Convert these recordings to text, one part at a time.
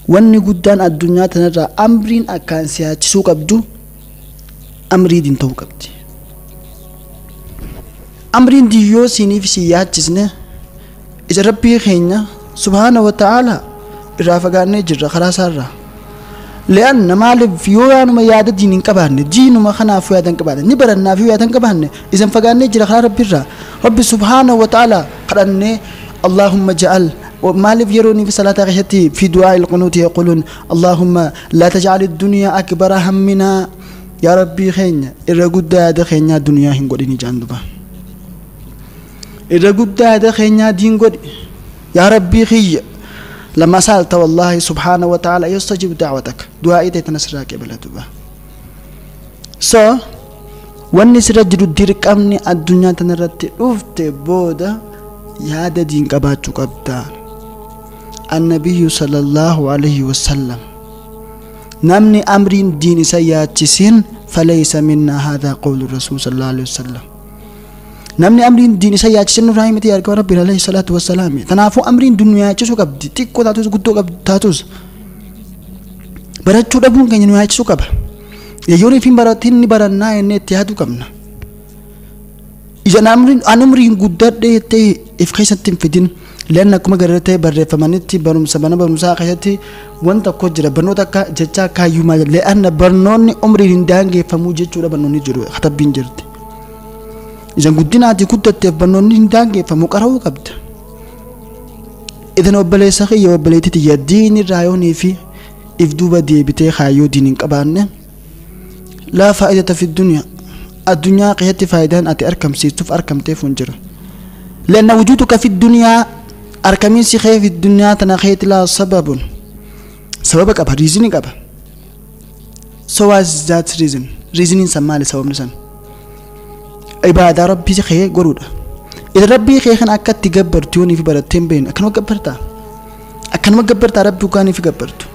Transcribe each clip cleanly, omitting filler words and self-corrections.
Wanni guddaan addunyaa tanarraa amriin akkaan siyaachisuu qabdu amrii diin ta'uu qabdi. Amriin diyyoo siiniif si yaachisne isa rabbii keenya subhaana wa ta'ala irraa fagaannee jirra karaa isaarraa. لأن مالف يوانو ما ياد دين قبان دين ما خنا في يادن قبان نبرنا في يادن قبان إذا فقان نجري خلا ربي را ربي سبحانه وتعالى قرني اللهم اجعل ومالف يروني في صلاة غشتي في دعاء القنوت يقولون اللهم لا تجعل الدنيا أكبر همنا يا ربي خين إرجود هذا خين الدنيا هنقولني جندبا إرجود هذا خين دين قد يا ربي خي لما سألت والله سبحانه وتعالى يستجيب دعوتك دعائي تنسراك بلدبا so wanni sirra jiru dirqamni addunyaa tanarratti dhufte booda yaada diin qabaachuu qabda. Annabiyyu sallallahu alayhi wasallam namni amriin diin isa yaachisiin falaysa minna hadha qawlu rasuul sallallahu alayhi wasallam. Namni amriin diin isa yaachisin nurraa himiti argaa rabbi alayhi salaatu wassalaam. Kanaafuu amriin duniyaa yaachisuu qabdi xiqqoo taatus guddoo qabdu taatus barachuu dhabuun keenya nu yaachisuu qaba. Yeyoon ifin baratiin ni barannaa jennee itti yaaduu qabna. Isan amriin guddadhee jettee if keessatti hin fidin leanna akkuma garartee barreeffamanitti barumsa mana barumsaa keessatti wanta tokko jira barnoota akka jecha kaayyumaa leanna barnoonni umriin hin daangeffamuu jechuudha barnoonni jiru katabbiin jirti. Isan guddinaati guddatteef barnoonni hin daangeffamu qara'uu qabda. Idan obboleessa kiyya obboleettii tiyya diin irraa yoonii fi if duuba deebitee kaayyoo diin hin qabaanne laa faa'idata fi dunyaa addunyaa keessatti faayidaan ati argamsiistuuf argamteef hin jiru. Leanna wujuuduka fi dunyaa argamiinsi kee fi dunyaa tana keetti laa sababun sababa qaba riizinii qaba. So what is that reason? Reasoning san maali sababni san? Ibaadaa rabbii kee godhuudha. Idan rabbii kee kan akka itti gabbartu yoonii fi barattee hin beekne akkanuma gabbartaa? Akkanuma gabbartaa rabbii dhugaanii fi gabbartu.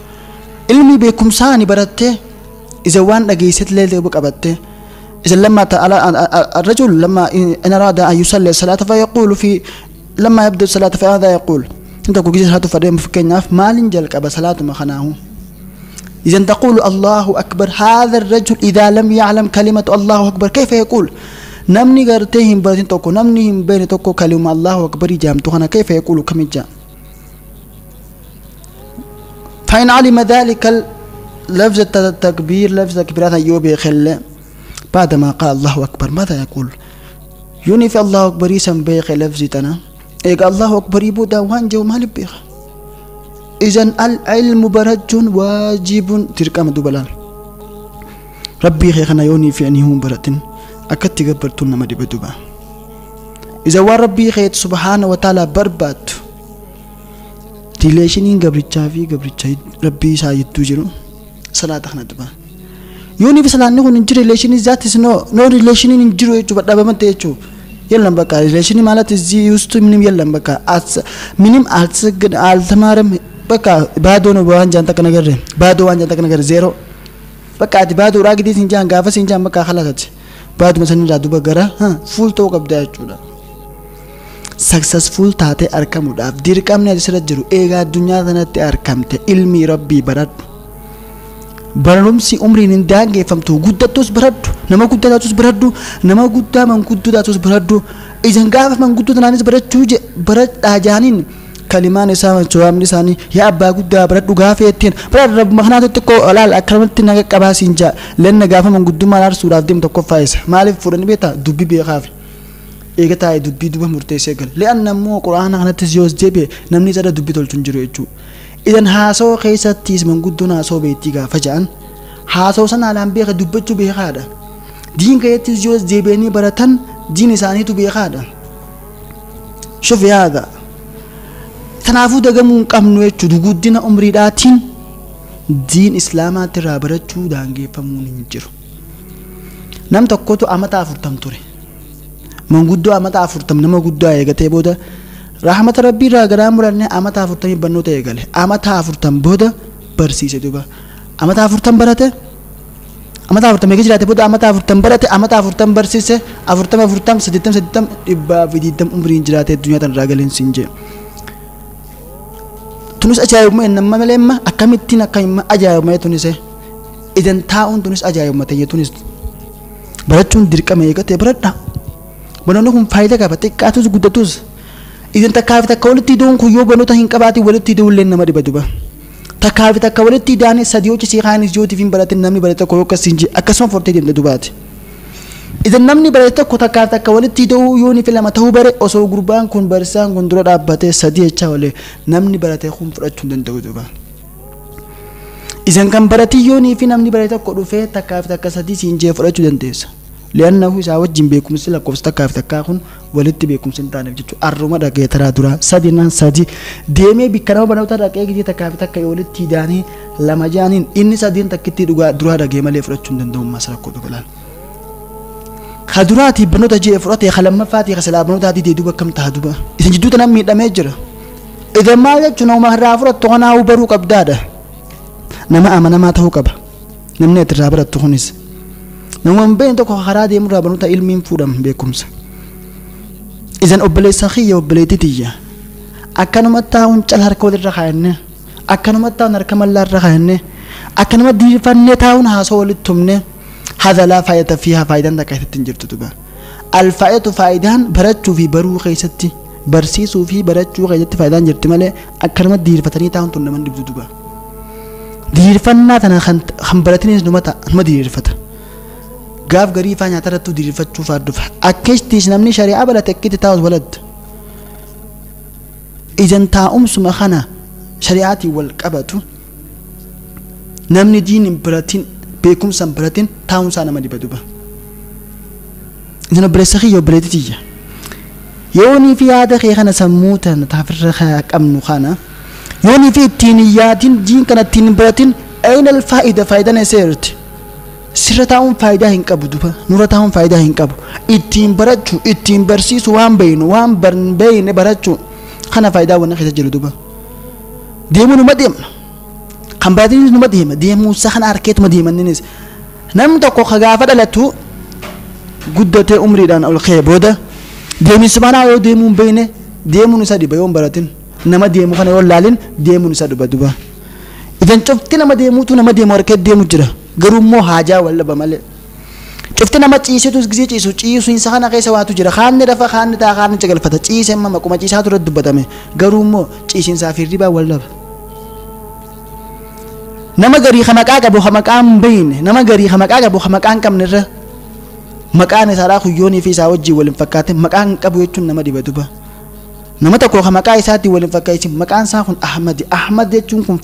Ilmi beekumsaa ni barattee إذا وان أجيست ليلة بقبته إذا لما تعالى الرجل لما إن أراد أن يصلي الصلاة فيقول في لما يبدأ الصلاة فهذا يقول أنت كوجي صلاة فريم في ما لنجلك أبا صلاة ما خناه إذا تقول الله أكبر هذا الرجل إذا لم يعلم كلمة الله أكبر كيف يقول نمني قرتهم بين توكو نمنيهم بين توكو كلمة الله أكبر جامتو أنا كيف يقول كم جاء فإن علم ذلك لفظ التكبير لفظ التكبيرات يوبي خلة بعدما قال الله أكبر ماذا يقول؟ يوني في الله أكبر يسم بيخ لفظتنا إيق الله أكبر يبودا وانجو ما لبيخ. إذن العلم برج واجب تركام دوبلان ربي خيخنا يوني في أنيهم برتن أكدت قبرتنا ما دبدوبا. إذا وربي خيت سبحانه وتعالى بربات تلاشنين قبرتشا في قبرتشا ربي سايد توجرو صلاة خنا دبا يوني في صلاة نقول نجري ريليشن ذات نو نو ريليشن نجري يجوا بدأ بمن تيجوا يلا بكا ريليشن مالت زي يوستو منيم يلا بكا أس منيم ألتسجن ألتمارم بكا بعده نبوان جانتا كنغير بعده وان جانتا كنغير زيرو بكا بعده راقي دي سنجان غافة سنجان بكا خلاص بعد مثلا رادو بغرا ها فول تو قبضة يجوا successful taate argamuudhaaf dirqamni ati sirra jiru eegaa addunyaa kanatti argamte ilmi rabbii baradhu. Barumsi umriin hin daangeffamtu guddattus baradhu nama guddaa taatus baradhu nama guddaa manguddoo taatus baradhu isan gaafa manguddoo tanaanis barachuu baradhaa jaaniin kalimaan isaa jawaabni isaanii yaa abbaa guddaa baradhu gaafa jetteen baradhu rabbuma kanaatu xiqqoo olaal akkanumatti naga qabaa siin jaa lenna gaafa manguddummaan aarsuudhaaf deemu tokkoffaa isa maaliif fuudhanii beektaa dubbii beekaaf eega taa'ee dubbii duba murteessee gala le'anna immoo quraana kanattis yoos deebi'e namni isa dubbii tolchu hin jiru jechuudha. إذن هاسو خيستيس من قدنا هاسو بيتي فجأة هاسو سنة لام بيخ دبتشو بيخادا دين كيتيس جوز ديبيني برتن دين إنسانيتو بيخادا شوف هذا تنافو دقمون قمنو يتشو دقودنا عمري داتين دين إسلامات رابرتشو دانجي فمون ينجرو نم تقوتو أمتا أفرتم توري من قدو أمتا أفرتم نما قدو أيغتي بودا رحمة ربي را غرام مرنه أمتا أفرتم بنوته يغله أمتا أفرتم بودا برسيسه دوبا أمتا أفرتم برته أمتا أفرتم يجي بودا أمتا أفرتم برته أمتا أفرتم برسيسه أفرتم أفرتم سدتم سدتم إبا فيدتم عمرين جراته الدنيا تن راغلين سنجي Tunis ajaa'ibuma nama malee amma akkamittiin akka himma ajaa'ibuma tunise idan taa'uun tunis ajaa'ibuma ta'e tunis barachuun dirqama eegatee baradha. Barnoonni kun faayidaa qaba xiqqaatus guddatus idan takkaa fi takka walitti hidhuun kun yoo barnoota hin qabaatin walitti hidhuun nama dhiba duba. Takkaa fi takka walitti hidhaanii sadii hojii kaanis yoo tifin baratin namni barate tokko yookaan siin akkasuma fortee deemte dubaati. Idan namni barate tokko takkaa fi takka walitti hidhuu yoo ni filama ta'uu bare osoo gurbaan kun barsaan kun dura dhaabbatee sadii jechaa olee namni barate kun fudhachuu hin danda'u duba. Idan kan baratii yoo ni fi namni barate tokko dhufee takkaa fi takka sadii siin jee fudhachuu dandeessa. Li'annahu isaa wajjin beekumsi lakkoofsa takkaa fi takkaa kun walitti beekumsi hin taaneef jechuudha. Arruma dhagee taraa dura sadii naan sadii deemee bikka nama barnoota dhaqee gidee takkaa fi takka walitti hidhaanii lama jaaniin inni sadiin takkitti dhugaa duraa dhagee malee fudhachuu hin danda'u maas rakkoo dhuga laal. Ka duraatii barnoota jee fudhatee ka lammaffaatii ka silaa barnootaatii deebii duuba akkam ta'a duuba. Isin jidduu tanaan miidhamee jira. Idan maal jechuun nama irraa fudhattu kanaa baruu qabdaadha. Nama amanamaa ta'uu qaba. Namni ati irraa barattu kunis. Nama hin beekne tokko karaa deemurraa barnoota ilmiin fuudhama beekumsa. Idan obboleessa kiyya obboleettii tiyya. Akkanuma taa'uun cal harka walirra kaa'annee akkanuma taa'uun harka mallaarra kaa'annee akkanuma diriirfannee taa'uun haasoo walitti tumnee هذا لا فائدة فيها فائدة عندك تنجر تتبع الفائدة فائدان برتشو في برو خيستي برسيسو في برتشو خيستي فائدان جرت مالي أكرم دير فتني تاون تون من دبدو دبا دير فنا تنا خن برتني نمتا ما دير فتا قاف غريفة نعترتو دير فتشو فاردو أكيش تيش نمني شريعة بلا تكيت تاوز ولد إذا تا أم سمخنا شريعتي والقبتو نمني دين برتين beekumsaan baratin taa'umsaa nama dhiba duba. Isin obboleessa kiyya obboleettii tiyya. Yoonii fi yaada kee kana sammuu tana taafirra qabnu kana yoonii fi ittiin hin yaadin diin kana ittiin hin baratin ayna alfaa'ida faayidaan eessa jirti? Sirra taa'uun faayidaa hin qabu duba. Nurra taa'uun faayidaa hin qabu. Ittiin barachuu ittiin barsiisu waan beeynu waan beeyne barachuu kana faayidaa wanna keessa jiru duba. Deemuu numa deemna. Kan baratiinis numa deema deemuusaa kana harkeetuma deemanninis namni tokko ka gaafa dhalatu guddatee umriidhaan ol ka'e booda deeminsi manaa yoo deemuu hin beekne deemuun isa dhiba yoo hin baratin nama deemu kana yoo laalin deemuun isa dhiba duba. Idan cufti nama deemuutu nama deemu harkee deemu jira garuu immoo haajaa wal dhaba malee. Cufti nama ciisitus gisee ciisu ciisuinsa kana keessa waatu jira kaanni rafa kaanni taa kaanni cagalfata ciisee amma maquma ciisaa ture dubbatame garuu immoo ciisiinsaa fi hirribaa wal dhaba. Nama garii ka maqaa qabu ka maqaa hin beekne nama garii ka maqaa qabu ka maqaa hin qabne irra maqaan isaadhaa kuyyoonii fi isaa wajjin wal hin fakkaatin maqaa hin qabu jechuun nama dhiba duba. Nama tokko ka maqaa isaatiin wal hin fakkaatin maqaan isaa kun Ahmad Ahmad jechuun kun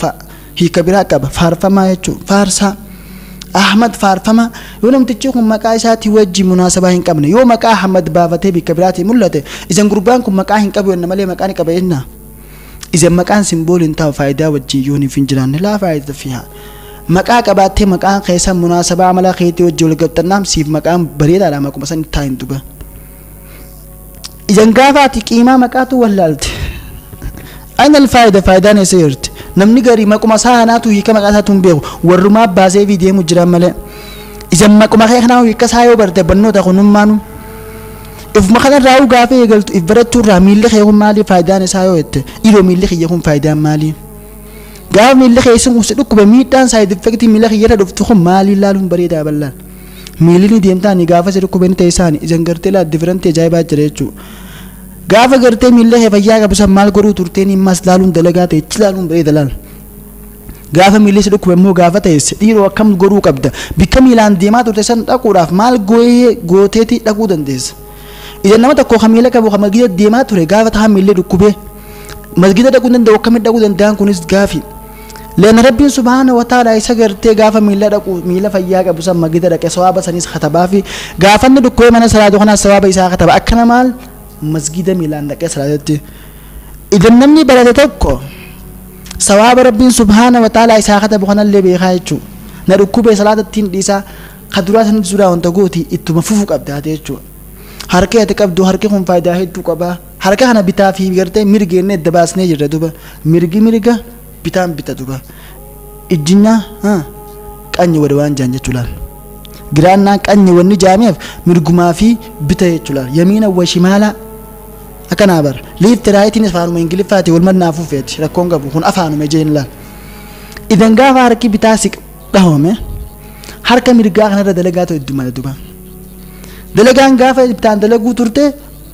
hiika biraa qaba faarfamaa jechuun faarsaa Ahmad faarfamaa yoo namtichi kun maqaa isaatiin wajjin munaasabaa hin qabne yoo maqaa Ahmad baafatee bikka biraatiin mul'ate isan gurbaan kun maqaa hin qabu jenna malee maqaa ni qaba jenna. إذا مكان سيمبول انت فائدة وجيوني في جيران لا فائدة فيها مكان قباتي مكان خيسا مناسبة عملا خيتي وجول قبتنام سيف مكان بريد على مكو مثلا تاين دوبا إذا قافاتي قيمة مكاتو ولالت أين الفائدة فائدة نسيرت نمني غري مكو مساهناتو هيك مكاتو بيو والرما بازي في ديمو جيران ملا إذا مكو مخيخناو هيك سايو برد بنو تخنم مانو if makana raa'u gaafa eegaltu if barattuu irraa miilli kee kun maali faayidaan isaa yoo jette dhiiroo miilli kiyya kun faayidaan maali gaafa miilli kee sun si dhukkube miidhaan saayid effektii miila kiyya irra dhuftu kun maali ilaaluun bareedaa bal'aan miilli ni deemtaani gaafa si dhukkube ni teessaani isan gartee laa diferantii ajaa'ibaa jira jechuudha gaafa gartee miilli kee fayyaa qabu san maal godhuu turteen immas laaluun dalagaa ta'e ichi laaluun bareeda laal gaafa miilli si dhukkube immoo gaafa teesse dhiiroo akkam godhuu qabda bikka miilaan deemaa turte san dhaquudhaaf maal gooteeti dhaquu dandeessa. إذا نما تكو خميلة كبو خمسجد ديما ترى قافة تحمل ركوبه مسجد ده كنا ده وكم ده كنا ده كنا قافي لأن ربي سبحانه وتعالى يسجر تي قافة ميلا ده ميلا فياك أبو سام مسجد ده كسوابة سنيس خطبة في قافة ندكوه من سراد وخنا سوابة يسا خطبة أكنا مال مسجد ميلان ده كسراد تي إذا نمني بلد تكو سواب ربي سبحانه وتعالى يسا خطبة خنا اللي بيخايتشو نركوبه صلاة التين ديسا خدرات نزورا وانتقوتي إتو مفوفك أبداتي harka ati qabdu harki kun faayidaa hedduu qaba harka kana bitaa fi gartee mirgi inni adda baasnee jirra duba mirgi mirga bitaan bita duba ijjinya qanyi wada waan jaan jechuu laal giraannaa qanyi wanni jaameef mirgumaa fi bita jechuu laal yamiina wa shimaala Akkanaa bara left rightiin afaanuma Ingiliffaati wal mannaafuu feeti rakkoon qabu kun afaanuma jeen laal. Idan gaafa harki bitaa si dhahome harka mirgaa kanarra dalagaa ta'u hedduu mala duba. Dalagaan gaafa bitaan dalaguu turte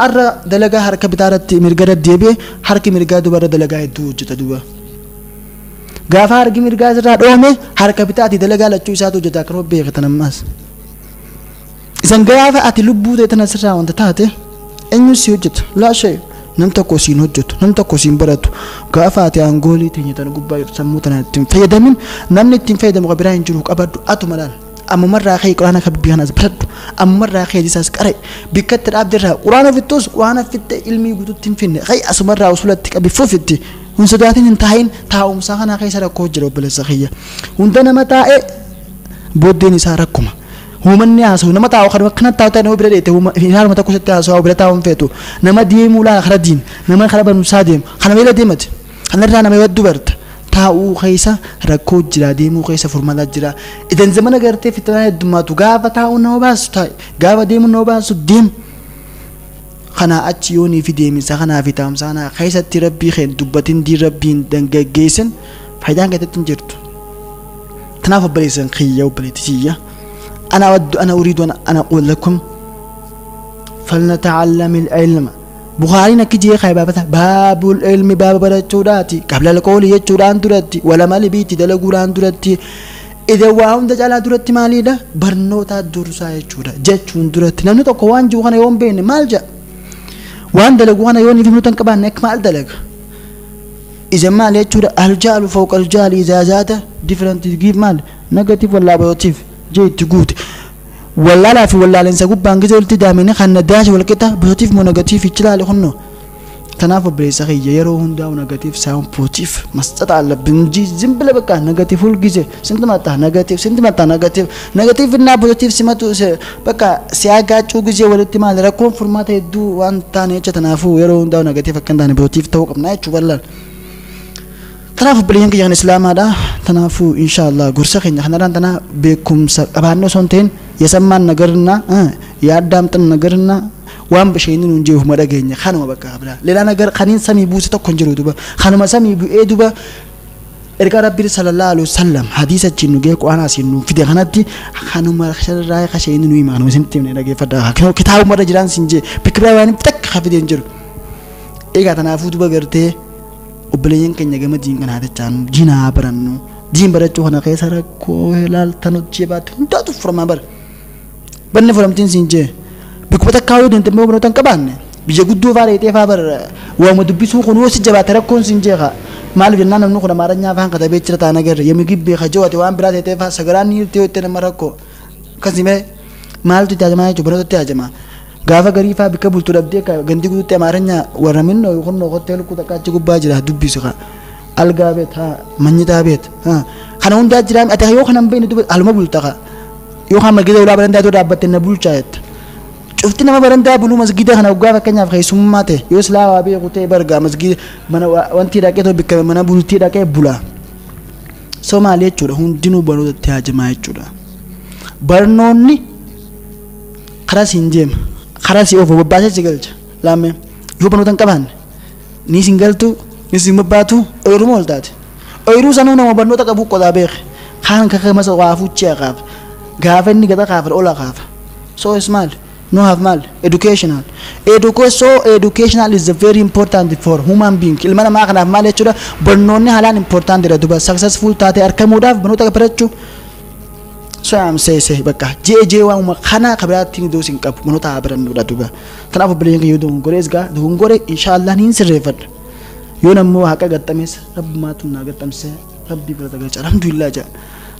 arra dalagaa harka bitaa irratti mirga irra deebi'e harki mirgaa dubarra dalagaa hedduu hojjeta duba. Gaafa harki mirgaa irraa dhoome harka bitaati dalagaa lachuu isaatu hojjeta akkanuma beekatan ammaas. Isan gaafa ati lubbuu ta'e tana sirraa wanta taate eenyu si hojjeta laa shay nam tokko siin hojjetu nam tokko siin baratu gaafa ati aangoolii teenya tana gubbaa jirtu sammuu tana ittiin fayyadamin namni ittiin fayyadamu kan biraa hin jiru qabadhu atuma laal ammumarraa ka'ee quraana kabbii kanas baradhu ammumarraa ka'ee isaas qara'e bikka itti dhaabdirraa quraana fittus quraana fitte ilmii guututti hin finne ka'e asumarraa usulatti qabi fufitti hin sodaatin hin taa'in taa'umsaa kanaa keessa rakkoo jira obboleessa kiyya hunda nama taa'e booddeen isaa rakkuma. Humanni haasa'u nama taa'u kan akkana taa'u ta'e nama bira dheete haaluma tokko sitti haasa'u bira taa'u hin feetu nama deemuu laala kara diin nama kara barumsaa deemu kana beela deemate kanarraa nama hedduu barta taa'uu keessa rakkoo jira deemuu keessa furmaata jira idan zamana gartee fitanaa heddummaatu gaafa taa'uu nama baasu taa'e gaafa deemuu nama baasu deemu kanaa achi yoonii fi deeminsa kanaa fi taa'umsa kanaa keessatti rabbii keen dubbatin diin rabbiin dangaggeessin faayidaan keessatti hin jirtu. Kanaaf obboleessan kiyya obboleettii kiyya. أنا أود أنا أريد أن أقول لكم فلنتعلم العلم بخاري نكجي خيبابته باب العلم باب برتشوراتي قبل القول يجوران درتي ولا مال بيتي دلغوران درتي إذا واهم دجالا درتي مالي ده برنوتا درسا يجورا جچون درتي نمني تو كوان جو خنا يوم بين مالجا وان دلغوانا يوني في منوتن كبان نك مال دلغ إذا مال يجورا الجال فوق الجال إذا زاد different give مال negative ولا positive جيت تقول ولا لا في ولا لنسى قب بانجز قلت دامين خلنا داش ولا كده بوزيتيف مو نيجاتيف يطلع لخنو تنافو بريس أخي يرو هندا ونيجاتيف ساون بوزيتيف ما استطاع بنجي زنبلة بقى نيجاتيف هول جزء سنت ما تا نيجاتيف سنت ما تا نيجاتيف نيجاتيف إنها بوزيتيف سماتو بقى سياقة شو جزء ولا تما لركون فرمات يدو وان تاني تنافو يرو هندا ونيجاتيف كان تاني بوزيتيف توقف نايتش ولا تنافو بلينك يعني إسلام هذا تنافو إن شاء الله قرصة خينا خنا رانتنا بكم أبانو سنتين يسمى نجرنا يا دامتن نجرنا وام بشيني نجيه مرة جيني خانو ما بقى بلا لأن نجر خانين سامي بوس تكون دوبا خانو ما سامي بو إيه دوبا إرجع ربي صلى الله عليه وسلم حديث الجنوجي قرآن سينو في دهانتي خانو ما خشر راي خشيني نوي ما خانو سنتين نرجع فدا كتاب مرة جيران سنجي بكرة وين تك خفيدين جرو إيه تنافو دوبا قرته obboleeyyan keenya gama diin kana haadachaan diinaa barannu diin barachuu kana keessa rakkoo ilaaltan hojii baatu hundaatu furamaa bara banne furamtiin siin jee bikkuma takkaa yoo deemte immoo barnoota hin qabaanne biyya guddoo faa dheetee faa bara waama dubbisuu kun yoo si jabaate rakkoon siin jee kaa maaliif jennaan namni kun amaaranyaa afaan katabee jira taana agarre yemmuu gibbee kajoo waan biraa teetee faa sagaraan ni hirtee yoo nama rakkoo akkasii maaltu itti hajamaa jechuudha barnoota itti hajamaa. Gaafa garii faa bikka bultuu dhabdee gandi guutuutti amaaranya warra minnoo yookaan hoteela kutaa achi gubbaa jira dubbisu kaa algaa beet haa manyitaa beet haa kana hundaa jira ati yoo kana hin beekne duba aluma bulta kaa yookaan masgida ulaa barandaa yoo dhaabbatte na bulchaa jetta cufti nama barandaa buluu masgida kana waggaa fakkeenyaaf keessummaa ta'e yoo silaa waa beeku ta'e bargaa masgida mana wanti dhaqee too bikka mana bultii dhaqee bula Somaalee jechuudha hundinuu barnootatti hajamaa jechuudha barnoonni karaa siin deema. Karaa si oofu bobbaasee si galcha laame yoo barnoota hin qabaanne ni sin galtu ni sin bobbaatu ooyiruu ol taate ooyiruu sanuu nama barnoota qabu qotaa beeke kaan kakka waa fuuchee qaafa gaafa inni gata qaafa ola qaafa so is maal no have maal educational so educational is very important for human being ilma namaa kanaaf maal jechuudha barnoonni haalaan important dha duba successful taate argamuudhaaf barnoota barachuu So I'm say bakka jeje waan kana kabiraatti doosin qabu manoota barannuudha duba kanaaf obboleeyyan kiyya dogongores gaa dogongore inshallah niin sirreeffadha yoo nammoo haqa gaxxames rabbumaatu naa gaxxamse rabbii bira galcha alhamdulillah jedha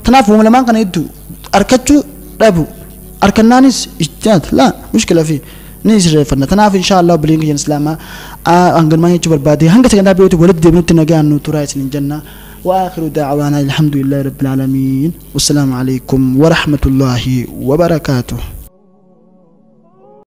kanaaf uuma lamaan kana hedduu arkachuu dhabu arkannaanis ijtihaad laa mushkila fi ni sirreeffanna kanaaf inshallah obboleeyyan kiyya islaamaa hanganumaan jechuu barbaade hanga sagantaa birootti walitti deebinutti nagaan nu turaa isiniin jenna. وآخر دعوانا الحمد لله رب العالمين والسلام عليكم ورحمة الله وبركاته.